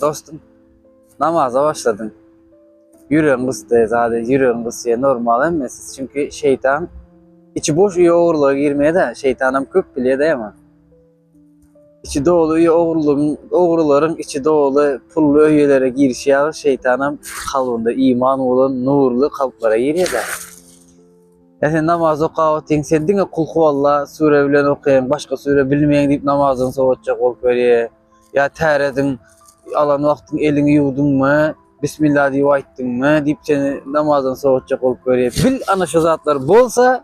Dostum, namaza başladyň. Ýüregiň gysdy, zady ýüregiň gysýar, normal hemmesi. Çünki şeýtan içi boş öýe ogurlyga girmeýär-de, şeýtanam köp bilýär-de ýaman. Içi doly öýe ogurlygyň, ogrularyň içi doly pully öýelere girişi ýaly şeýtanam kalbynda iman bolan nurly kalplara girýär-de. Ýa sen namaz okap otyň, sen diňe kulhuwalla sure bilen okaýaň, başga sure bilmeýäň diýip namazyňy sowatjak bolup berýär. Ýa tärediň alan wagtyň eliňi ýuwduňmy, Bismillah diýip aýtdyňmy diýip seni namazdan sowatjak bolup görýär. Bil ana şu zatlar bolsa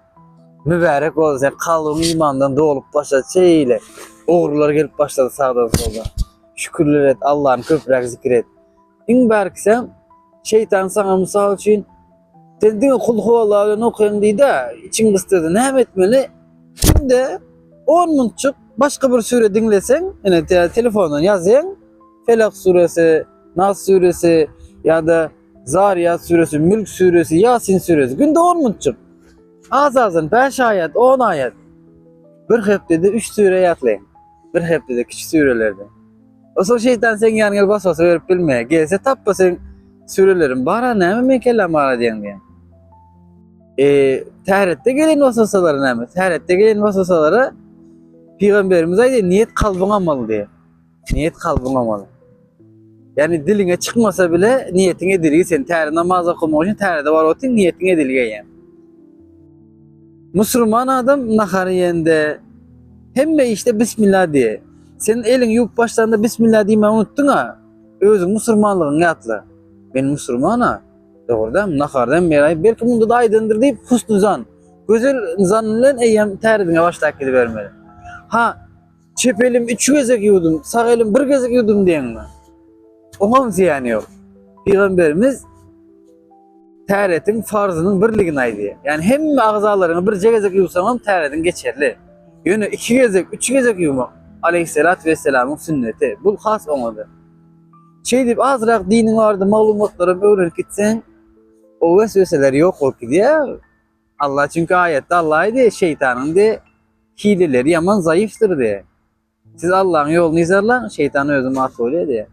mübärek bolsun. Sen kalbyň imandan dolup başlady şeýle. Ogrular gelip başlady sagdan soldan. Şükürler et, Allahny köpräk zikir et. Iň bärkisem şeýtan saňa mysal üçin sen diňe kul huwallah bilen okaýaň diýdi, içiň gysdyrdy. Näme etmeli? Günde 10 minutjyk başga bir süre diňleseň, ine telefondan ýazýaň, Felak suresi, Nas suresi ýa-da Zariyat suresi, Mülk suresi, Ýasin suresi. Günde 10 minutjyk. Az-azdan 5 aýat, 10 aýat. Bir hepdede 3 süre ýatlaýaň. Bir hepdede kiçi sürelerde. Oso şeytan seň ýanyňa gelip waswasa berip bilmeýär. Gelse tapba seň süreleriň bar-a näme meň kelläm bar diýen diýen. E, täretde gelen waswasalara näme? Täretde gelen waswasalara Pygamberimiz aýdýar, niýet kalbyň amaly diýär. Niýet kalbyň amaly. Ýani diliňe çykmasa bile niýetiň edilgi sen täre namaz okamak üçin tärede bar otyň niýetiň edilgi eýýäm. Musulman adam nahar iýende hemme işde bismillah diýe. Sen eliňi ýuwup başlanda bismillah diýmegi unutdyň-a. Özüň musulmanlygyňy ýatla. Men musulman-a. Dogrudan nahardan beri belki munda-da aýdandyr diýip husny zan, gözel zan bilen eýýäm tärediňe başlap gidibermeli. Ha, çep elim üç gezek ýuwdum, sag elim bir gezek ýuwdum diýeňmi? Oňam zyýany ýok. Pygamberimiz Täretiň farzynyň birligini aýdýar. Ýagny hemme agzalaryňy birje gezek ýuwsaňam täretiň geçerli. Ýöne iki gezek, üç gezek ýuwmak aleýhissalatu wessalamyň sünneti. Bu has oňady. Şeýdip azrak diniň barada maglumatlaram öwrenip gitseň, o wesweseler ýok bolup gidýär. Allah çünki aýatda Allah aýdýar, şeýtanyň diýe hileleri ýaman zaýyfdyr diýe. Siz Allahyň ýoluny yzarlaň, şeýtan özi mat bolýar diýe.